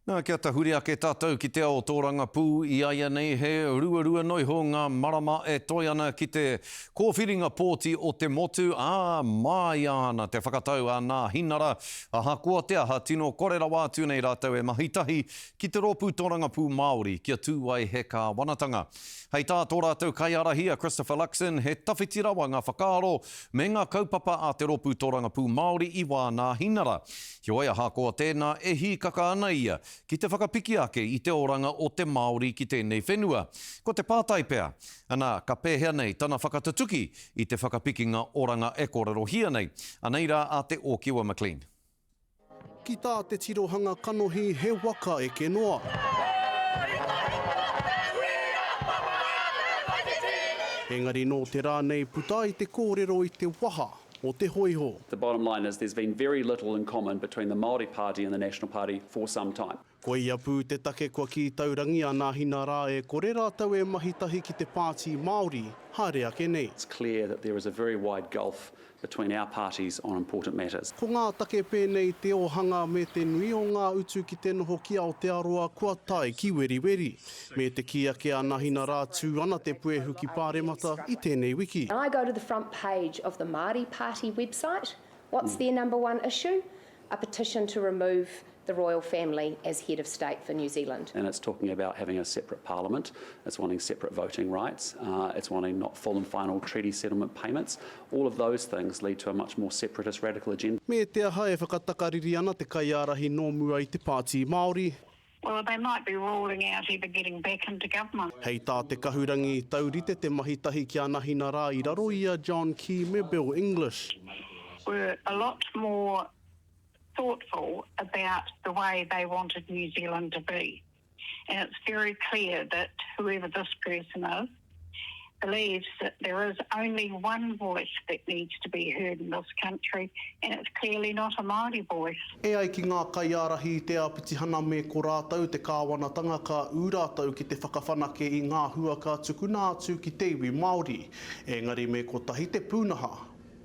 Nā, kia tahuri ake tātou ki te ao tōrangapū i aianei he ruarua noiho ngā marama e toe ana ki te kōwhiringa pōti o te motu, ā, māia ana te whakatau a Nāhinara, ahakoa te aha, tino kore rawa atu nei rātou e mahi tahi ki te Rōpū Tōrangapū Māori kia tū ai he kāwanatanga. Hei tā tō rātou kaiārahi a Christopher Luxon, he tawhiti rawa ngā whakaaro me ngā kaupapa a te Rōpū Tōrangapū Māori i wā Nāhinara. Heoi, ahakoa tēnā, e hīkaka ana ia ki te whakapiki ake i te oranga o te Māori ki tēnei whenua. Ko te pātai pea, ana, ka pēhea nei tana whakatutuki i te whakapikinga oranga e kōrerohia nei? Anei rā a Te Ōkiwa McLean. Ki tā te tirohanga kanohi he waka eke noa. Engari nō te rā nei puta ai te kōrero i te waha o te hōiho. The bottom line is there's been very little in common between the Māori Party and the National Party for some time. Koia pū te take kua kī taurangi a Nāhina rā e kore rātou e mahi tahi ki te Pāti Māori haere ake nei. It's clear that there is a very wide gulf between our parties on important matters. Ko ngā take pēnei te ōhanga me te nui o ngā utu ki te noho ki Aotearoa kua tae ki weriweri. Me te kī ake a Nahina rā tū ana te puehu ki Pāremata i tēnei wiki. I go to the front page of the Māori Party website, what's their number one issue? A petition to remove the royal family as head of state for New Zealand. And it's talking about having a separate parliament, it's wanting separate voting rights, uh, it's wanting not full and final treaty settlement payments. All of those things lead to a much more separatist radical agenda. Me te aha e whakatakariri ana te kaiārahi nō mua i te Pāti Māori. Well, they might be ruling out ever getting back into government. Hei tā Te Kahurangi, taurite te mahi tahi ki a Nahina rā i raro i a John Key me Bill English. Were a lot more thoughtful about the way they wanted New Zealand to be. And it's very clear that whoever this person is believes that there is only one voice that needs to be heard in this country, and it's clearly not a Māori voice. E ai ki ngā kaiārahi i te āpitihana me ko rātou te kāwanatanga ka ū rātou ki te whakawhanake i ngā hua ka tukuna atu ki te iwi Māori, engari me kotahi te pūnaha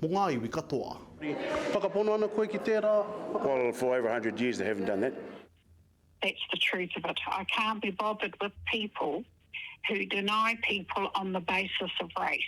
mō ngā iwi katoa. Whakapono ana koe ki tērā? Well, for over 100 years they haven't done that. That's the truth of it. I can't be bothered with people who deny people on the basis of race.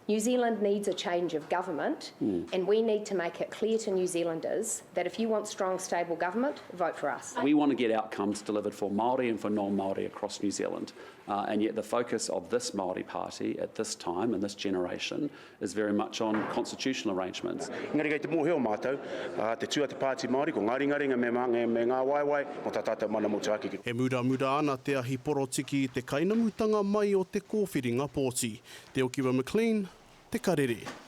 New Zealand needs a change of government and we need to make it clear to New Zealanders that if you want strong, stable government, vote for us. We want to get outcomes delivered for Māori and for non-Māori across New Zealand. Uh, and yet the focus of this Māori party at this time and this generation is very much on constitutional arrangements. Engari kei te mōhio mātou, ā, te tū a te Pāti Māori, ko ngā ringaringa me me, me ngā waewae mō tā tātou mana motuhake. E muramura ana te ahi porotiki i te kainamutanga mai o te kōwhiringa pōti. Te Okiwa McLean, Te Karere.